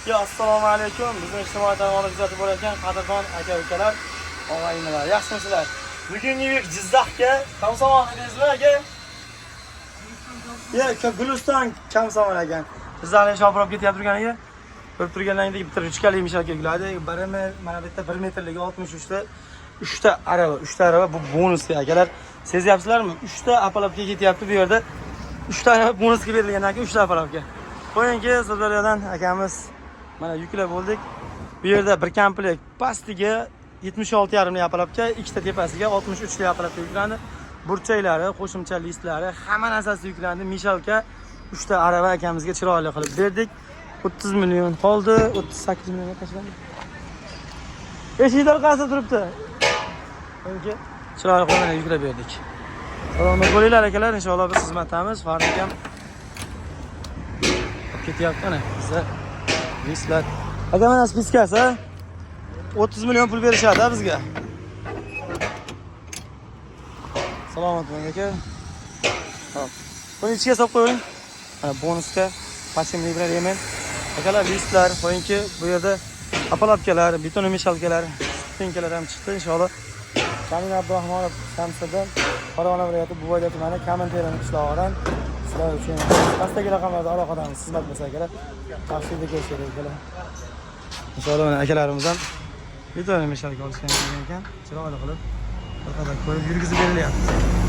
Yo, assalomu alaykum. Bizni ijtimoiy tarmoqda kuzatib borayotgan qadrdon aka-ukalar, og'a-inilar, yaxshimisizlar? Bugungi yuk Jizzaxga. Komsomol dedingizmi, aka? Yo, Guliston Komsomol ekan. Jizzaxni shopirib ketyapti turganiga. Ko'rib turganlaringdek bitta ruchkali мешалка yukladi. Birimi mana bu yerda 1 metrligi 63 ta, 3 ta arava, 3 ta arava bu bonusga, akalar. Sezyapsizlarmi? 3 ta опалубка ketyapti bu yerda. 3 ta arava bonusga berilgan aka, 3 ta опалубка. Qo'yingki, Sirdaryodan akamiz mana yuklab bo'ldik. Bu yerda bir komplekt pastiga 76,5 lik опалубка, ikkita tepasiga 63 lik опалубка yuklandi. Burchaklari, qo'shimcha listlari, hamma narsasi yuklandi. Мешалка, 3 ta arava akamizga chiroyli qilib berdik. 30 million qoldi, 38 millionga tashlandi. Eshikni orqasida turibdi. Qo'yingki, chiroyli qilib mana yuklab berdik. Salomat bo'linglar, akalar, inshaalloh biz xizmatdamiz. Farruh akam olib ketyapti mana bizda listlar. Aka, mana списка si. 30 million pul berishadi bizga. Salomat bo'ling, aka. Hop. Buni ichiga solib qo'ying. Mana bonusga подшипник bilan ремень. Akalar, listlar, qo'yingki, bu yerda опалубка lar, бетономешалка lar, ступенька lar ham chiqdi inshaalloh. Kamil Abdurahmonov Shamsiddin, Farg'ona viloyati Buvayda tumani Kaminterim qishlog'idan sizlar uchun pastdagi raqamlarda aloqadamiz. Xizmat bo'lsa, akalar. Yaxshi ko'rishaylik, akalar. Inshaalloh mana akalarimiz ham бетономешалка olishgan ekan. Chiroyli qilib bir qadar ko'rib yurgizib berilyapti.